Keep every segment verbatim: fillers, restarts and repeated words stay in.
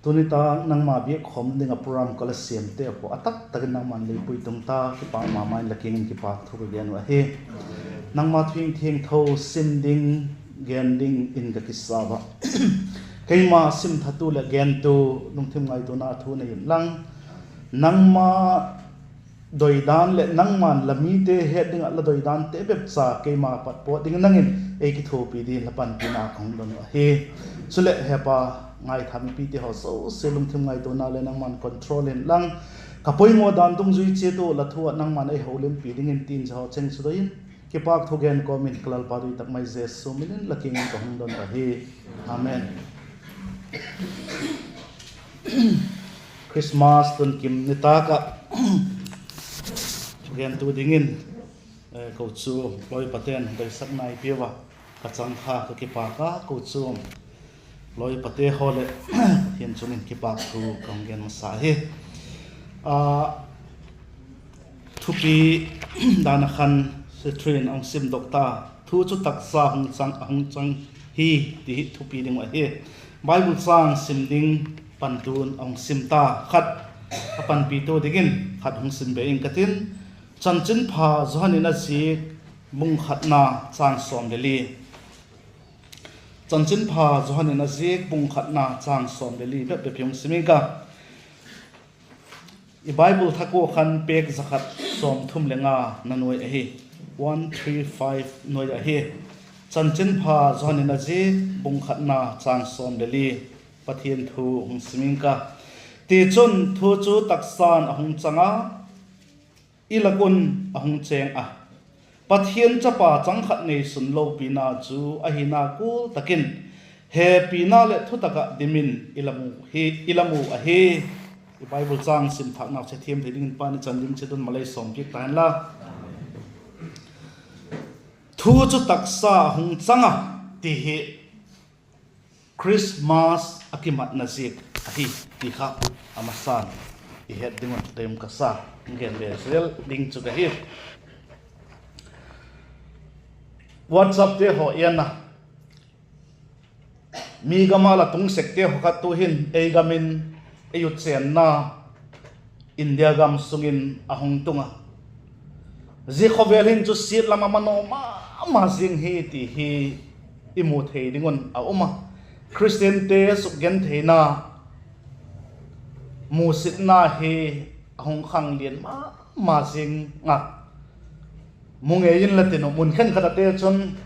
Tuni tak nangma biak khawm ding ah program ka la siamte haw a tak tak in nangma'n lei pui tung ta, kipâk ma ma in la kiang in kipâk thu ka gen uh ahi. Nangma thu thiangtho sim ding, gen dingin ka kisa a, keima sim thatu leh gentu, lungthim ngaituana thu nei inlang, nangma doidan leh nangma'n la mite het ding ah la doidante bep cha keima pat pawt dingin nang in ei kithuapi dingin la panpina ka hung don uh ahi. Chuleh Hepa, ngaitha mipite haw zosia lungthim ngaituana leh nangma'n control inlang, ka poimaw dan dungzui chiat ua la thu ah nangma'n ei holimpi dingin tin zia haw cheng chu doi in, kipâk thu gen kawm in ka Lalpa doi tak mai Jesu min in la kiang in ka hung don uh ahi. Amen. Christmas tun kim nitâk ah thugentu dingin, eh, kochuam lawipate'n doisak nai piau a ka chang kha ka kipâk a, kochuam lawipate haw leh Pathian chung in kipâk thu ka hung gen masa hi. A, thupi dan ah khan Secretary in a hung simdok ta, thu chu taksa hung chang, a hung chang hi, ti hi thupi ding uh ahi. Bible châng sim ding pantu'n a hung sim ta, khat a panpitu dingin khat hung sim be ing ka tin, Chanchinpha Johan in a ziak bung khatna châng sawm le li. Chanchinpha Johan in a ziak bung khatna châng sawm le li bep bep hi hung sim ing ka. I Bible thak ua khan pêk za khat sawmthum le nga na nuai ahi. One three five nuai ahi. Chanchinpha Johan in a ziak bung khatna châng sawm le li, Pathian thu hung sim ing ka. Tichun, thu chu taksa'n a hung chang a, i lak un a hung chêng a, Pathian Chapa chang khat neisun lopina chu ahina kul tak in, hepina leh thutak ah dim in i la mu hi, i la mu ahi. I Bible châng sim thâknau chu thiam thei dingin Pa'n i chan dim chiat un malei sawmpiak ta hen la. Thu chu taksa a hung chang a, ti hi Christmas a kimatna ziak ahi, ti kha a masa'n i het ding un dei um ka sa, gen be zel ding chu ka hi. WhatsAppte haw en a, mi gam ah la tung sekte haw kha tu'hin ei gam in ei u chênna India gam sung in a hung tung a, zia khawvel hin chu siat lam a manaw ma ma zing hi ti hi i mu thei ding un a um a. Khristiante sukgentheina, musitna hi a hung khanglian ma ma zing a, mu ngei inla tin uh, mun khenkhat ate chun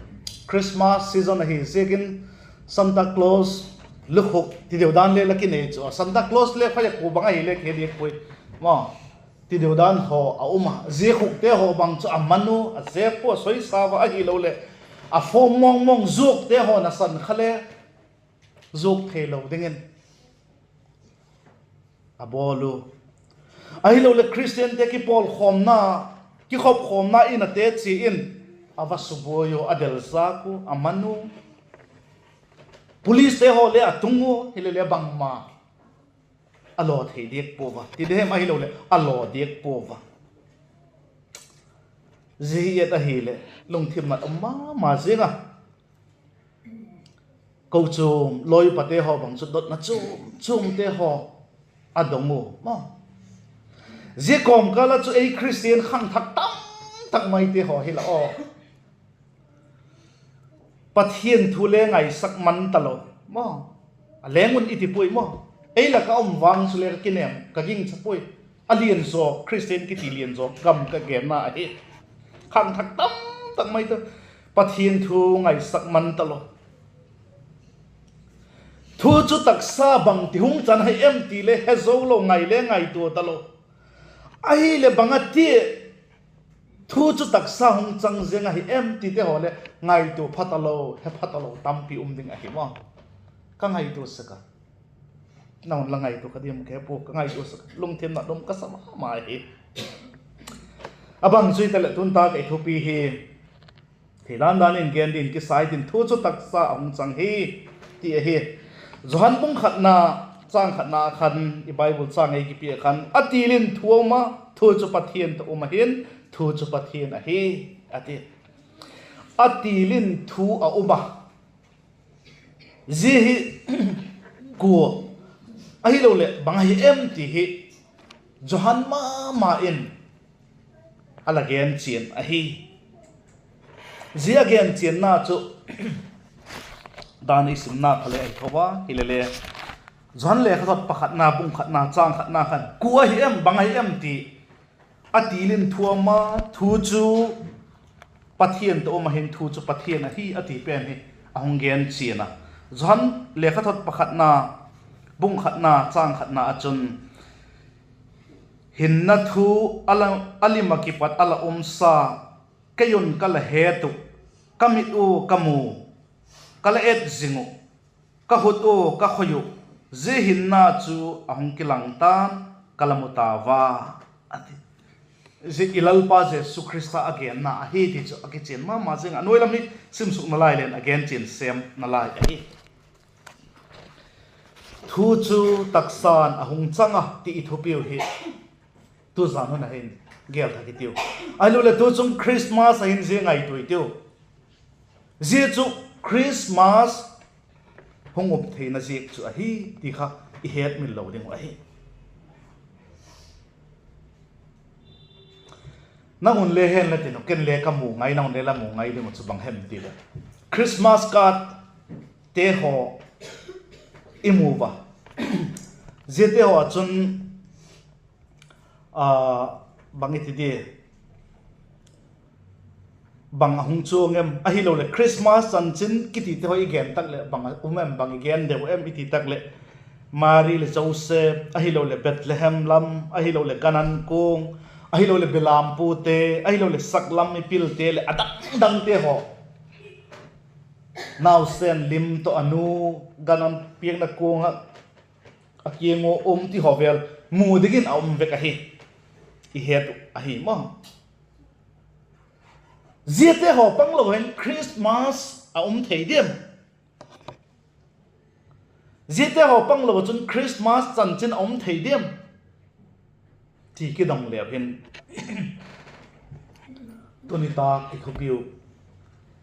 Christmas season ahi ziakin Santa Claus, lukhuk ti deu dan le la kinei chu a, Santa Claus le khoi a kua bang ahile kihe diak puai, ma, ti deu dan haw a um a, zia khukte haw bang chu a man u a zep pua, a soisa ua, ahiloleh a form mawngmawng zuakte haw nasan kha le zuak theilo dingin a bawl u. Ahiloleh Khristiante kipawlkhawmna, kikhopkhawmna in a teci in a va subuai u, a delzak u, a man u. Policete haw le a tung u, hilele bangma a law thei diak pua a, ti di hem, ahiloleh a law diak pua a. Zia hi et ahileh lungthim mat um ma ma zing a. Kochuam lawipate haw bang chu dotna chuam chuamte haw a dong u maw. Zia kawmkâl ah chu ei Khristian khangthak tam tak maite haw hi la aw, Pathian thu le ngaisak man talo maw. A leng un i ti puai maw. Ei lak ah um vang chule ka kinem, ka gingcha puai. A lian zaw, Khristian kiti lian zaw gam ka genna ahi. Khangthak tam tak mai ta, Pathian thu ngaisak man talo. Thu chu taksa bangti hung chan hi em ti le he zo lo, ngai le ngaitua talo. Ahileh bang a ti, thu chu taksa hung chang ziang ahi em tite haw le ngaitua pha talo, he pha talo tampi um ding ahi maw. Ka ngaitua sek a, nang un la ngaitua kha diam ka he pua, ka ngaitua sek a, lungthim mat um ka sa ma ma hi. A bang chu hitaleh tun tak ei thupi hi theidan dan in gen dingin kisa i tin, thu chu taksa a hung chang hi, ti ahi. Johan bung khatna, châng khatna khan i Bible châng ei kipia khan, a til in thu a um a, thu chu Pathian tawh um ahi'n, thu chu Pathian ahi, a ti. A til in thu a um a. Zia hi kua, Ahiloleh bang ahi em ti hi Johan ma ma in a la genchian ahi. Zia a genchianna chu dan i simna kha le ahi tho a, hilele Johan lekhathot pakhatna bung khatna châng khatna khan kua ahi em, bang ahi em ti a tilin thuam a, thu chu Pathian tawh um ahi'n, thu chu Pathian ahi a ti pen hi a hung genchian a. Johan lekhathot pakhatna bung khatna châng khatna ah chun, hinna thu a la, a lim ah kipat a la umsa, kei un ka la het uh, ka mit ua ka mu, ka la et zing uh, ka khut ua ka khoi uh, zia hinna chu a hung kilang ta'n, ka la mu tau a, a ti. Zia i Lalpa Jesu Khrista a genna ahi ti chu a kichian ma ma zing a, a nuai lam hi simsukna lai leng a genchian sêmna lai ahi. Thu chu taksa'n a hung chang a ti i thupiu hi tuzan hun ah hin gel thak i tiu. Ahiloleh tu chung Christmas ah hin zia ngaitua i tiu. Zia chu Christmas hung um theina ziak chu ahi ti kha i hetmil lo ding uh ahi. Nang un le hen la tin uh, ken le ka mu ngai, nang un le la mu ngai ding uh chu bang hem ti leh, Christmas cardte haw i mu ua. Ziate haw ah chun, a, bang i ti di, bang a hung chuang em, ahiloleh Christmas chanchin kitite haw i gen tak leh bang a um em, bang i gen deu em i ti tak leh, Mari leh Joseph, ahiloleh Bethlehem lam, ahiloleh gan an kuang, ahiloleh belam pute, ahiloleh saklam mipilte leh a dang dangte haw, nausen lim tawh a nu gan an piakna kuang ah a kiang ua um ti haw vel mu dingin a um vek ahi, i het uh ahi maw. Ziate haw panglo hin Christmas a um thei diam? Ziate haw panglo ah chun Christmas chanchin a um thei diam ti kidong leu hin, tuni tak i thupiu,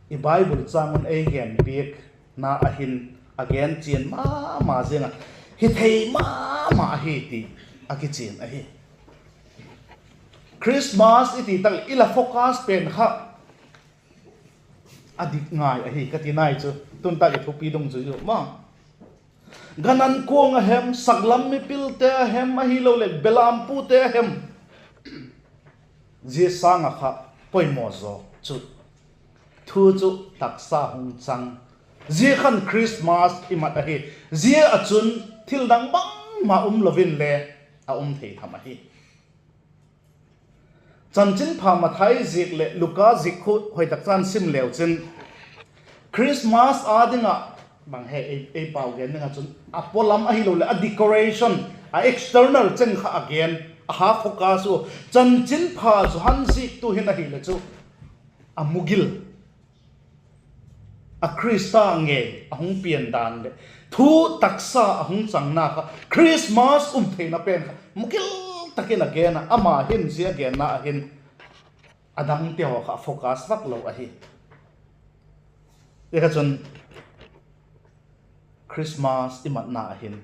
i Bible châng un ei gen piakna ah hin a genchian ma ma ziang a, hi thei ma ma ahi ti a kichian ahi. Christmas i ti tak leh i la focus pen kha a dik ngai ahi ka ti nai chu, tuni tak i thupi dungzui uh maw. Gan an kuang a hem, saklam mipilte a hem, ahiloleh belampute a hem, zia sâng ah kha poimaw zaw chu thu chu taksa hung chang, zia khan Christmas i mat ahi. Zia ah chun thil dang bangma um lo in le a um thei tham ahi. Chanchinpha Mathai ziak leh Luka ziak khu hoi tak chan sim leu chin, Christmas â ding ah bang he ei, ei pau gen ding ah chun a pawlam ahiloleh a decoration, a external cheng kha a gen, a ha focus u. Chanchinpha Johan ziaktu hin ahileh chu a mugil a Khrista ngei a hung pian dan leh thu taksa a hung changna kha Christmas um theina pen kha mugil tak in a gen a, ama hin zia genna ah hin a dangte haw kha focus vak lo ahi. Zia kha chun Christmas i matna ah hin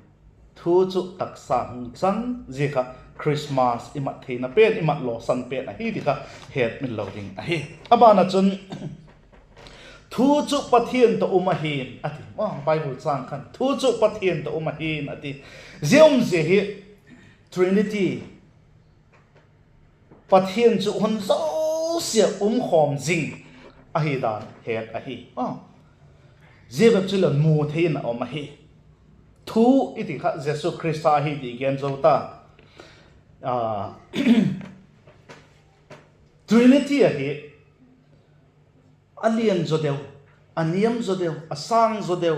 thu chu taksa hung chang, zia kha Christmas i mat theina pen, i mat lawsan pen ahi ti kha hetmil lo ding ahi. A ban ah chun, thu chu Pathian tawh um ahi'n a ti. Bible châng khan thu chu Pathian tawh um ahi'n a ti. Zia umzia hi Trinity, Pathian chu hun zosia um khawm zing ahi dan het ahi. Zia bep chu la mu thei in a um ahi. Thu i ti kha Jesu Khrista ahi ti gen zo ta. Trinity ahi, a lian zaw deu, a niam zaw deu, a sâng zaw deu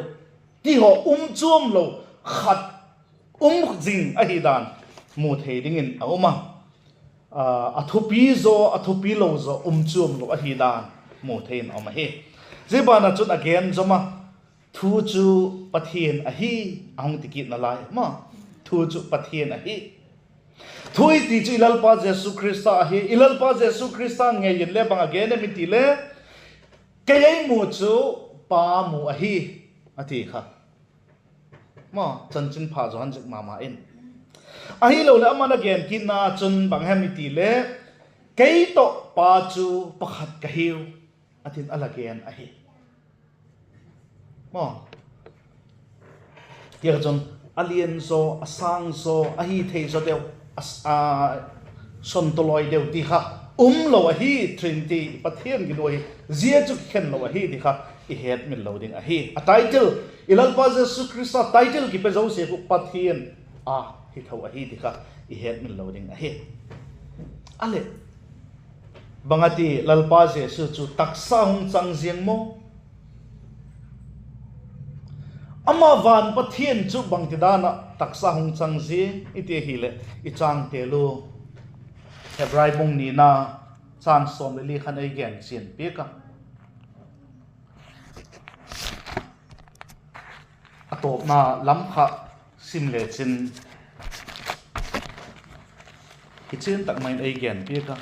ti haw um chuam lo, khat um zing ahi dan mu thei dingin a um a. A thupi zaw, a thupi lo zaw um chuam lo ahi dan mu thei in a um ahi. Zia ban ah chun a gen zom a, thu chu Pathian ahi, a hung ti kitna lai ma, thu chu Pathian ahi. Thu i ti chu i Lalpa Jesu Khrista ahi, i Lalpa Jesu Khrista ngei in le bang a gen em i ti le, kei ei mu chu Pa mu ahi, a ti kha. Maw, Chanchinpha Johan ziak ma ma in. Ahiloleh ama'n a gen kitna chun bang hem i ti le, kei tawh Pa chu pakhat ka hiu, a ti'n a la gen ahi. Maw, tichun, a lian zaw, a sâng zaw, a hithei zaw deu, a, a, son tawlawi deu ti kha um lo ahi. Trinity, Pathian ginuai hi zia chu kikhen lo ahi ti kha i hetmil lo ding ahi. A title, i Lalpa Jesu Khrista title kipe zosia khu Pathian a hi tho ahi ti kha i hetmil lo ding ahi. A leh, bang a ti, Lalpa Jesu chu taksa hung chang ziang maw? Ama van Pathian chu bangtidan ah taksa hung chang ziang i ti ahileh, i châng tel u Hebrai bung nina, châng sawm le li khan ei gen chian piak a. A tawpna lam kha sim lechin, kichian tak mai in ei gen piak a.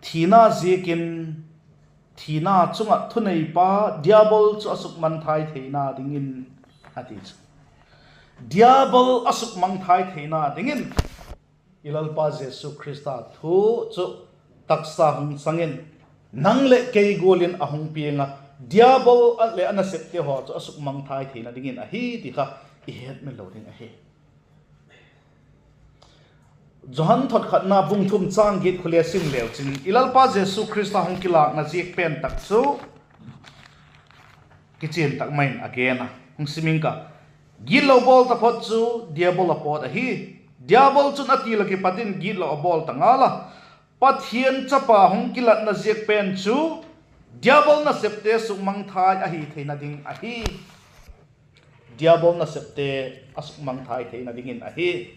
Thina ziakin, thina chung ah thuneipa Diabol chu a sukmangthai theina dingin, a ti chu. Diabol a sukmangthai theina dingin i Lalpa Jesu Khrista thu chu taksa hung chang in, nang leh kei gual in a hung piang a, Diabol leh a nasepte haw chu a sukmangthai theina dingin ahi ti kha i hetmil lo ding ahi. Johan thotkhatna bung thum châng giat khu le sim leu chin, i Lalpa Jesu Khrista hung kilâkna ziak pen tak chu kichian tak mai in a gen a, hung sim ing ka. Gitlo bawl taphot chu Diabol a pawt ahi. Diabol chun a til ah kipat in gitlo a bawl ta ngal a. Pathian chapa hung kilatna ziak pen chu Diabol nasepte sukmangthai ahi theina ding ahi. Diabol nasepte a sukmangthai theina dingin ahi.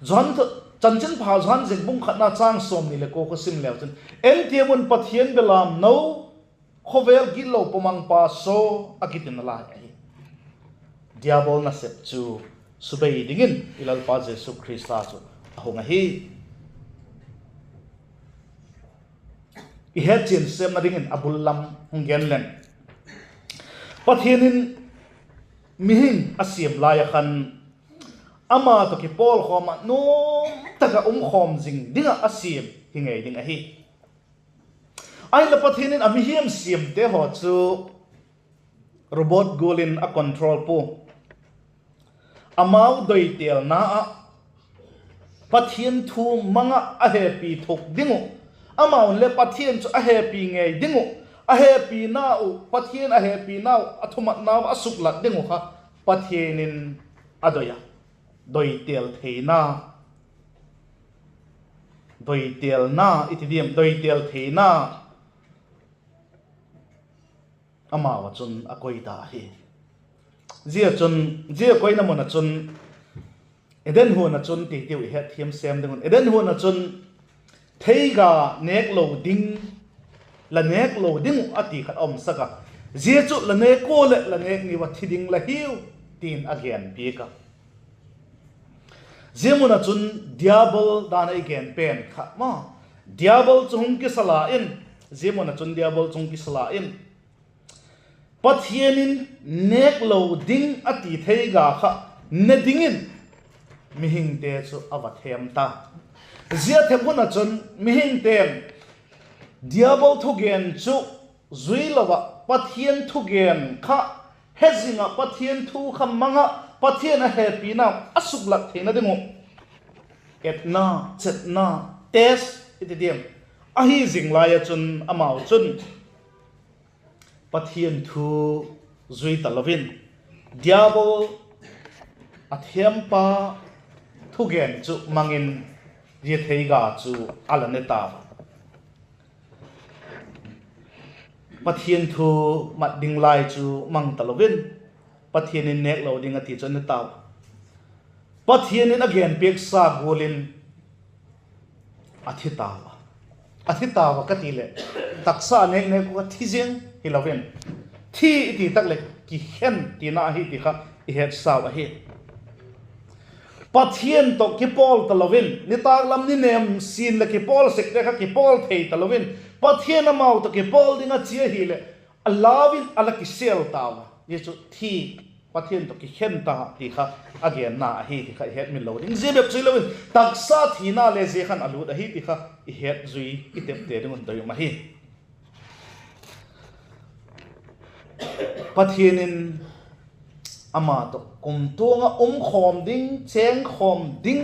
Johan, Chanchinpha Johan ziak bung khatna châng sawmni leh kua kha sim leu chun, en tiam un Pathian belam no, khawvel gitlo pawmangpa saw, a kitin a lai ahi. Diabol nasep chu subei dingin i Lalpa Jesu Khrista chu a hung ahi. I hetchian sêmna dingin a bul lam hung gen leng, Pathian in mihing a siam lai ah khan ama tawh kipawlkhawm ah nuam tak ah um khawm zing ding ah a siam hi ngei ding ahi. Ahinla Pathian in a mihing siamte haw chu robot gual in a control pua. Amau doitelna ah Pathian thu mang ah a hepi thuk ding uh, amau'n le Pathian chu a hepi ngei ding uh, a hepina uh, Pathian a hepina uh, a thumatna uh a suklat ding uh kha Pathian in a doi a. Doitel theina, doitelna i ti diam, doitel theina amau ah chun a koi ta ahi. Zia chun, zia koina mun ah chun, Eden huan ah chun ti tiu i hetthiam sêm ding un, Eden huan ah chun theiga nêk lo ding, la nêk lo ding uh a ti khat a umsak a. Zia chu la nêk ua leh la nêk ni ua thi ding la hiu, ti'n a genpiak a. Zia mun ah chun Diabol dan a i gen pen kha ma, Diabol chu hung kisala in, zia mun ah chun Diabol chu hung kisala in, Pathian in nêk lo ding a ti theiga kha ne dingin mihingte chu a va thêm ta. Zia thep hun ah chun mihingte'n Diabol thugen chu zui lo ah, Pathian thugen kha he zing ah, Pathian thu kha mang ah, Pathian a hepina a suklat theina ding uh etna, chetna, test i ti diam, ahi zing lai ah chun amau chun Pathian thu zui talo in, Diabol a thiampa thugen chu mang in, zia theiga chu a la ne tau a. Pathian thu mat ding lai chu mang talo in, Pathian in nêk lo ding a ti chu a ne tau a. Pathian in a genpiaksa gual in a thi tau a. A thi tau a ka ti leh, taksa nêk nêk ua thi ziang hilo in, thi i ti tak leh kikhen tina ahi ti kha i hetsau ahi. Pathian tawh kipawl talo in, nitâk lam ni nêm sin leh kipawl sekte kha kipawl thei talo in, Pathian amau tawh kipawl ding a chia hileh, a lau in a la kisêl tau a. Zia chu thi, Pathian tawh kikhen ta ti kha a genna ahi ti kha i hetmil lo ding. Zia bep chu hilo in taksa thina le zia khan a lût ahi ti kha i het zui, i tepte ding un doi um ahi. Pathian in ama tawh kumtuang ah um khawm ding, chêng khawm ding,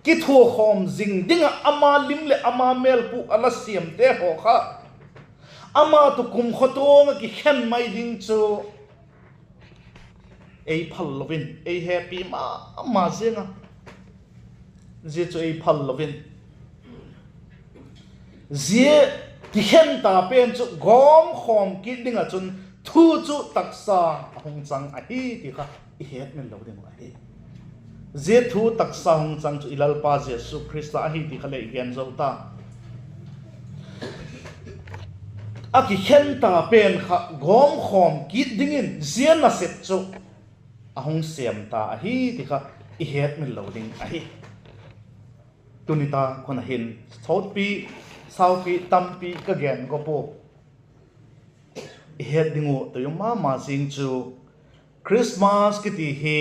kithua khawm zing ding ah ama lim leh ama mêlpu a la siamte haw kha ama tawh kumtuang ah kikhen mai ding chu ei phal lo in ei hepi ma ma ziang a. Zia chu ei phal lo in zia kikhen ta pen chu gawm khawm kit ding ah chun thu chu taksa a hung chang ahi ti kha i hetmil lo ding uh ahi. Zia thu taksa hung chang chu i Lalpa Jesu Khrista ahi ti kha le i gen zo ta. A kikhen ta pen kha gawm khawm kit dingin zia nasep chu a hung siam ta ahi ti kha i hetmil lo ding ahi. Tuni ta khun a hin sawtpi, saupi tampi ka gen gawp ua. I het ding uh doi um ma ma zing chu Christmas kiti hi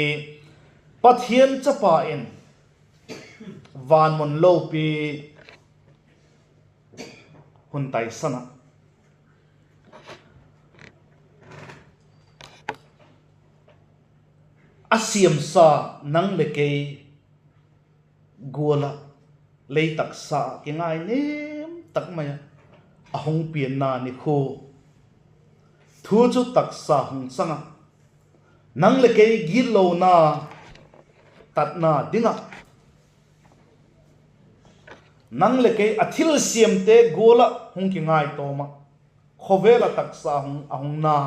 Pathian chapa in van mun lopi hun taisan ah a siamsa nang leh kei gual ah lei taksa ah kingainiam tak mai ah a hung pianna nikhua thu chu taksa hung chang ah nang leh kei gitlona tatna ding ah nang leh kei a thilsiamte gual ah hung kingaitawm ah khawvel ah taksa hung, a hung na,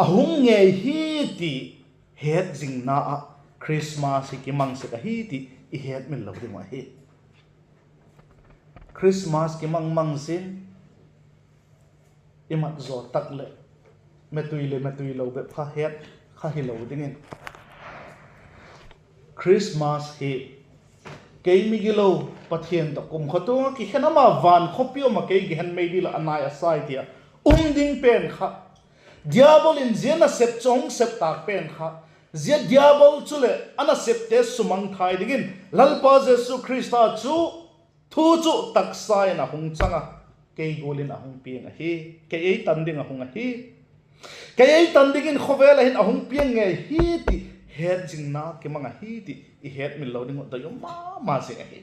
a hung ngei hi ti hetzingna ah Christmas hi kimang sek ahi ti i hetmil lo ding uh ahi. Christmas kimang mang zing, i mat zaw tak leh metui leh metui lo bep kha het kha hilo dingin Christmas hi kei migilo Pathian tawh kumtuang ah kikhen, ama van khawpi um ah kei gehen meidil ah a nai a sai ti ah um ding pen kha Diabol in zia nasep chu hung sep tâk pen kha, zia Diabol chuleh a nasepte sumangthai dingin Lalpa Jesu Khrista chu thu chu taksa in a hung chang a, kei gual in a hung piang ahi, kei ei tan ding a hung ahi, kei ei tan dingin khawvel ah hin a hung piang ngei hi ti hetzingna kimang ahi ti i hetmil lo ding uh doi um ma ma zing ahi.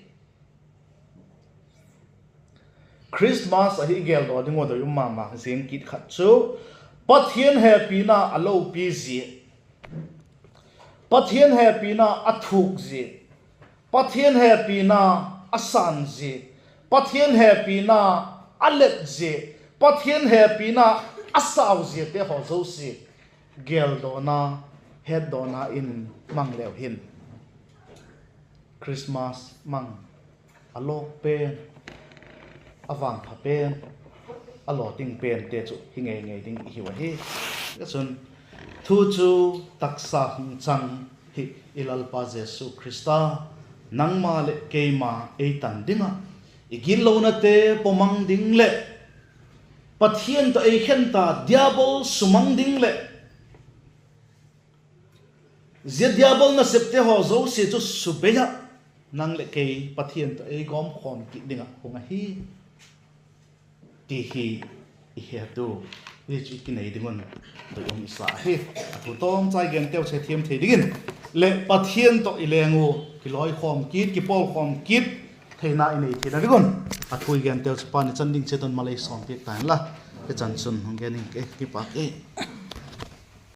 Christmas ah i geldaw ding uh doi um ma ma zing kit khat chu Pathian hepina a lopi zia, Pathian hepina a thuk zia, Pathian hepina a sân zia, Pathian hepina a let zia, Pathian hepina a sau ziate haw zosia geldawna, hetdawna in mang leu hin Christmas mang a lawk pen, a vangpha pen, a lawting pente chu hi ngei ngei ding i hiu ahi. Chun, thu chu taksa hung chang hi i Lalpa Jesu Khrista nangma leh keima ei tan ding ah, i gitlonate pawmang ding leh Pathian tawh ei khen ta Diabol sumang ding leh zia Diabol nasepte haw zosia chu subei ah nang leh kei Pathian tawh ei gawmkhawm kit ding ah hung ahi ti hi i het u, hi chu i kinei ding un doi um i sa ahi. A thu tawmchai genteu chu thiam thei dingin leh Pathian tawh i leng u kilawikhawm kit, kipawlkhawm kit theina i nei theina ding un a thu i genteu chu pan i chan ding chiat un malei sawmpiak ta inla, i chan chun hung gen ing ke, kipâk e.